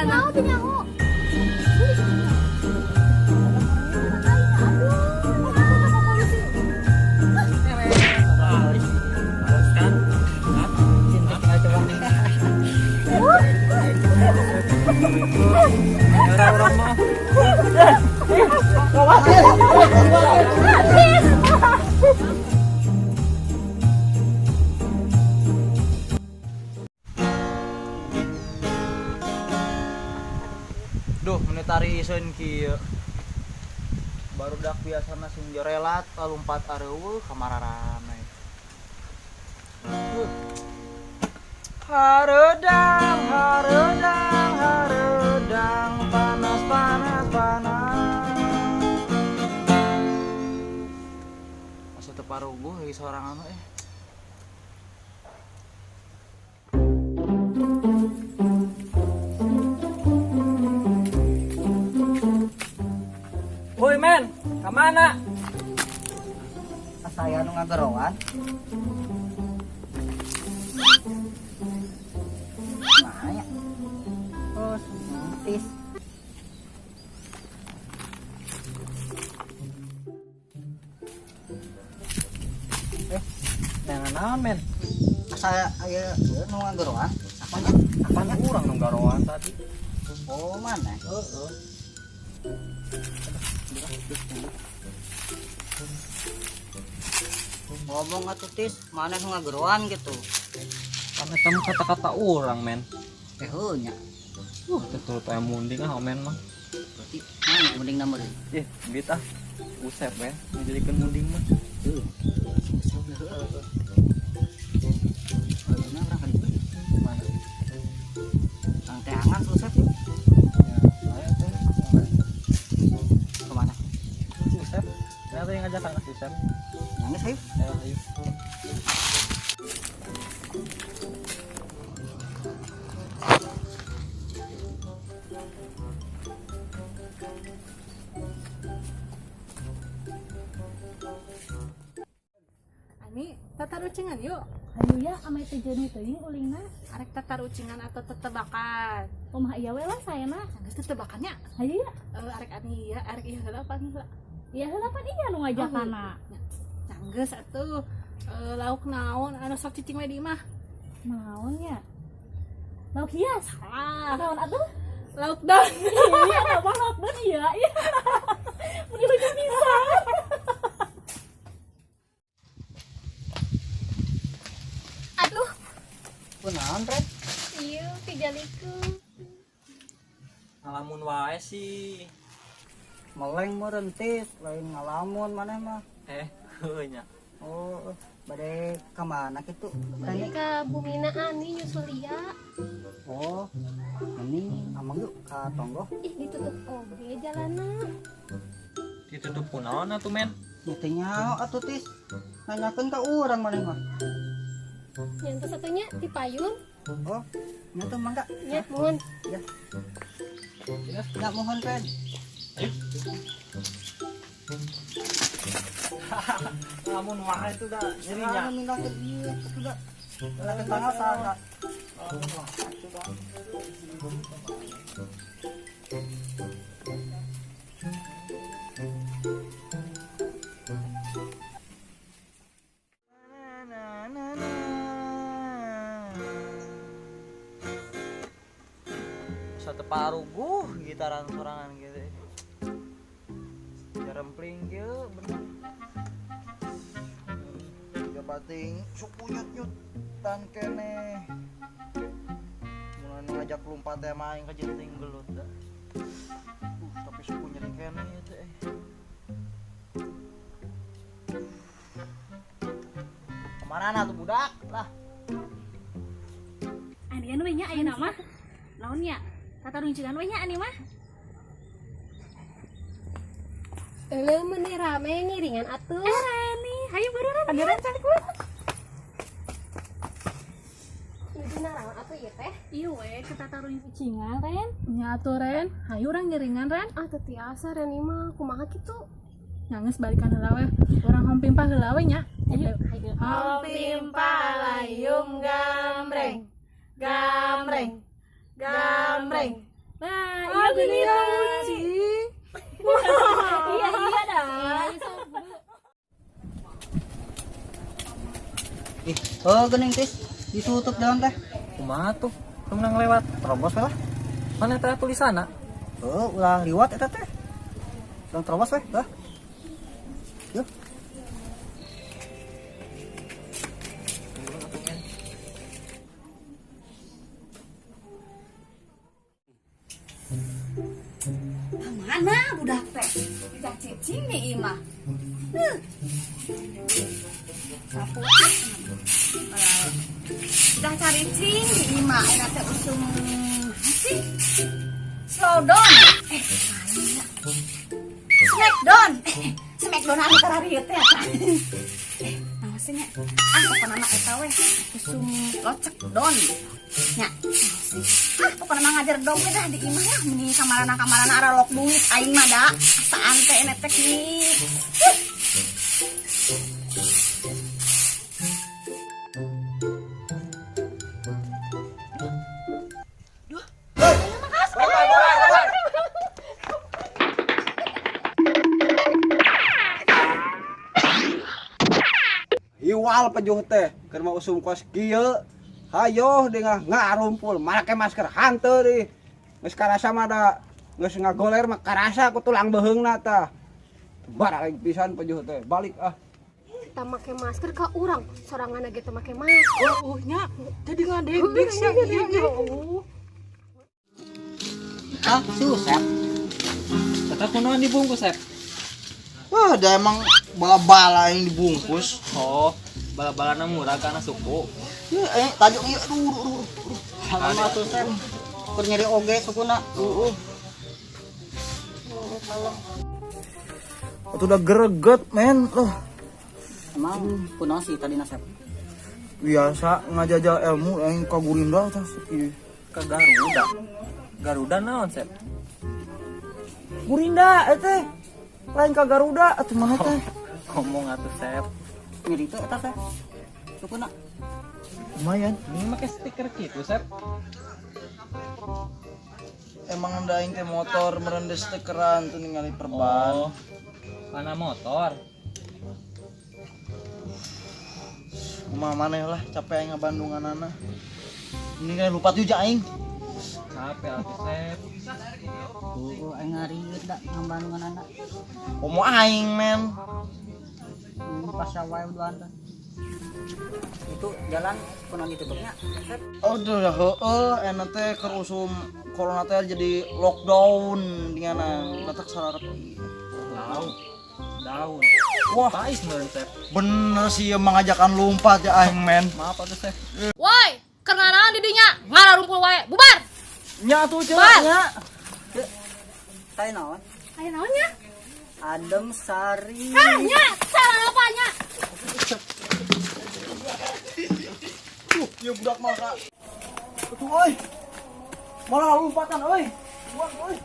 Ngaranna? Nyaho teu nyaho. Aduh, aku polisi. Halus kan? Hah? Cinta coba. Orang-orang mah. Khawatir. Duh, menit tari iseun kieu. Barudak biasana sing jorelat lompat areuweuh kamararame. Hareudang, hareudang, hareudang, panas, panas, panas. Asa teu paruguh lagi sorangan mah eh. Woi men, kemana? Saya nu ngageroan. Nah, ya. Terus, tis. Jangan naon men. Saya aya ieu nu ngageroan. Apanya? Apanya urang nu garoan tadi. Oh, mana? Heeh. Ngomong atuh tis, mana nu ngageroan gitu. Kan eta mah kata-kata urang men. Eh heuh nya. Tetep aya munding ah men mah. Berarti mana mending na meureun. Ih, duit ah. Usep men, ngajadikeun munding mah. Heuh. Ayeuna urang ka dieu. Mana? Kang teangan Usep Ya, ayo teh. kemana? Usep. Ternyata yang ngajak anak Usep. Nangis ayo. Ayo, ayo. Ani, tatarucingan yuk. Hayu ya ameh teu jeuni teuing ulingna. Arek tatarucingan atau tetebakan? Kumaha ieu we lah saya mah. Geus tetebakannya. Hayu ya. Eh, arek ani ieu, arek ieu heula apa heula? Iya heula pan iya nu ngajakana. Geus atuh. Eh, lauk naon anu sok cicing we di imah? Naon ya? Lauk hias. Ah, Naon atuh? lauk daun. Iya, apa lauk daun iya. Iya. Meni lucu pisan. Aduh, Kunaon, Ren? iya pijaliku. Ngalamun wae sih. Meleng meureun tis, lain ngalamun maneh mah. Eh, heuh nya. Oh, bade ka mana kitu? Balik ke Bumina Ani nyusul Lia. Oh, ini amang yuk ka tonggoh. Ih, ditutup oge jalana. Ditutup kunaon atuh men? Ya teu nyaho atuh tis. Nanyakeun ka urang maneh mah. Yang satunya di payun. Oh, nya tuh mangga. Nya, mohon. Ya. Ya mohon Ren. Ngalamun wae itu dah nyerinya. Anu mindahkeun ieu atuh da. Lah tetangga saha. Ngalamun wae atuh dah. Satu paruguh gitaran sorangan gitu. Jarempling kieu bener. Jabating suku nyut-nyut tan keneh. Mun ngajak lompat teh mah aing kajenting gelut da. Tapi suku nyeri keneh ieu teh. Kemana tuh budak lah? Anian we nya ayeuna mah. Naon nya? Tataruncingan we nya ani mah. Euleuh meni rame ngiringan atuh. Eh, Reni, hayu buruan. Ani Ren calik we. Nuju naraon atuh ieu teh? Iya we, ke tataruncingan Ren. Nya atuh Ren, hayu urang ngiringan Ren. Ah, teu tiasa Reni mah kumaha kitu? Nangis balikan heula we. Urang hompimpah heula we nya. Hayu, hayu. Hompimpah layung gambreng. Gambreng. Gambreng. gini sih. Iya iya dah. Ih, oh geuning tis ditutup jalan teh. Kumaha tuh? Menang lewat. Terobos we lah. Mana teh tulisanna? Oh, ulah liwat eta teh. Ulah terobos we, lah. Yuk. Mana budak teh? Tidak cicing nih imah. Huh. Sapu ah. Udah cari cing di imah enak teh usum sih. Slow down. Eh, lain ya. Smackdown. Eh, Smackdown anu kararieu teh eta. Eh, naon sih nya? Ah, pokona mah eta weh. Usum locek don. Nya. Ah, pokona mah ngajar dong we dah di imah lah mending kamarana-kamarana aralok duit aing mah da. Asaan teh enek teh nih. Huh. Iwal pejuh teh keur mah usum kos kieu. Hayoh dengan ngarumpul make masker hanteu deh. Geus karasa mah da geus ngagoler mah karasa ku tulang beheungna tah. Baralik pisan pejuh teh balik ah. Kita make masker ka urang, sorangan ge teu make masker. Oh, nya jadi ngadegdeg sia ieu ya Allah. Ah, si Usep. Eta kunaon dibungkus, Sep? Wah, da emang bala-bala yang dibungkus. Oh, bala-balana murah karena suku. Ya, eh, tajuk ieu aduh aduh aduh. Sama tuh Sem. Keur nyeri oge sukuna. Heeh. Atuh udah greget, men. Loh, Emang kunaon sih tadi nasep? biasa ngajajal ilmu aing ka Gurinda tah ieu. Ke Garuda. Garuda naon, Sep? Gurinda eta teh. Lain ka Garuda atuh mana teh? Ngomong atuh, Sep. Nyeri teu eta teh. Sukuna. Lumayan. Ini make stiker gitu, Sep. Emang anda aing teh motor merendes stikeran tuh ningali perban. Oh, mana motor? Kumaha maneh lah capek aing ngabandunganana. Ini kan lupa tuh aing. Capek atuh, Sep. Heeh, aing ngariut da ngabandunganana. Komo aing men. Pas wae duaan teh. Itu jalan kunaon ditutupnya? Sep. Aduh ya heueuh enak teh keur usum corona teh jadi lockdown dingana batak sararepi. Daun. Daun. Wah, Pais meureun, Sep. bener sih emang ngajakan lompat ya aing men. Maaf atuh, Sep. Woi, karena naon di dinya? Ngararumpul wae. Bubar. Nya tuh cek Bar. nya. Tadi naon? Aya naon nya? Adem Sari. Ah, nya, salah apa nya? Tuh, ya budak mah ka. Tuh euy. Malah lompatan euy. Buang euy.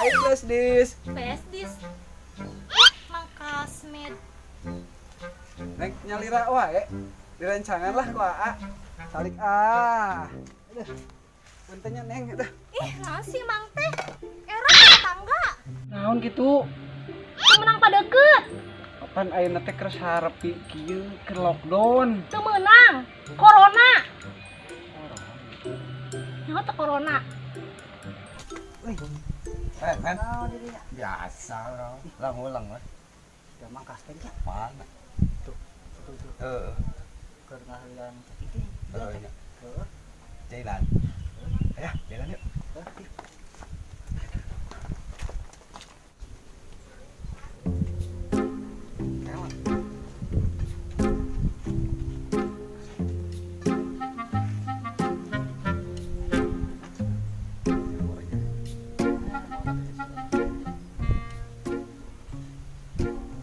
Hai plus dis. Pesdis. Mangkasmed. Neng nyalira wae. Direncangan lah ku Aa. Salik ah. Aduh. Puntennya Neng aduh. Ih, naon sih Mang teh? Era tetangga. Naon kitu? Teu meunang padeukeut. Kapan ayeuna teh keur sarepi kieu keur lockdown? Teu meunang. Corona. Nyaho teu corona. Eh, men. Biasa lah. Ulang-ulang lah. Da mangkas teh nya. Mana? Tuh, tuh, tuh. Heeh. Keur ngaheulan sakitu. Heeh, nya. Heeh. Jalan. Ayo, jalan yuk. Heuh.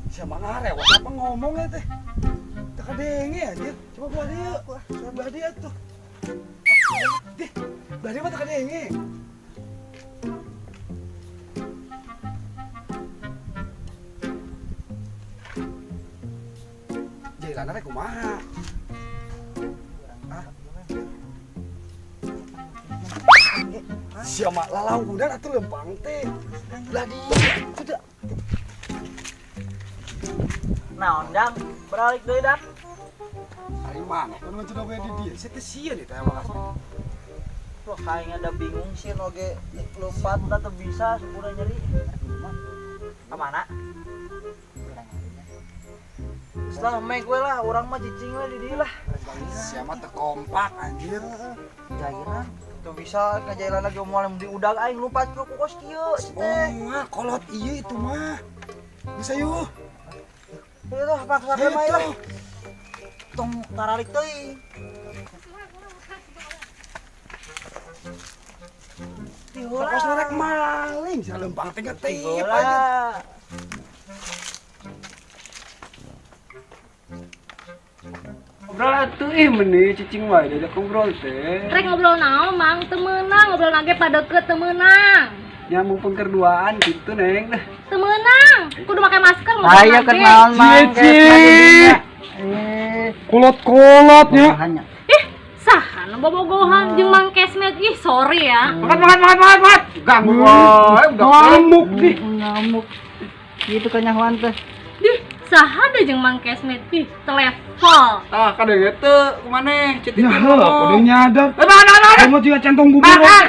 Siapa ngarewat apa ngomong ya teh? Teu kadenge anjir. Coba belah dia. Belah dia tuh. Dih, belah dia mah teu kadenge. Jailana rek kumaha? Hah? Sia mah lalaunan atuh lempang teh. Lah dia atuh. Naon dang? Beralik deui dang. Ari maneh kan macam we di dieu. Sia teh sieun eta emang asli. Wah, kayaknya ada bingung sih oge lompat lah tuh bisa sepuluh nyeri. Kemana? Setelah mek gue lah, orang mah cicing lah di dia lah. Siapa teh kompak anjir. Jailan. Tuh bisa ngajailan lagi omongan di udang aing lompat ke kos kieu si teh. Oh, kolot ieu itu mah. Bisa yuk. Ieu tuh paksa mah lah. Tong taralik teuing. Kos rek maling sia lempang teh ngetip aja. Ngobrol atuh ih meni cicing wae diajak ngobrol teh. Rek ngobrol naon Mang, teu meunang ngobrol nage padeukeut teu meunang. Nya mumpung kerduaan gitu Neng. Teu meunang, kudu make masker ngobrol. Ayo kenal Mang. Kolot-kolotnya. Ih, saha nu bobogohan jeung Mang Kesmet. Ih, sorry ya. Makan makan makan makan makan. Ganggu wae udah ngamuk nih. Ngamuk. Gitu kanyahoan teh. Dih, saha deh jeung Mang Kesmet. Ih, telepon. Tah kadenge teu kumaneh cetitin Nah, kudu nyadar. Eh, mana mana. Kamu juga centong bubur. Makan.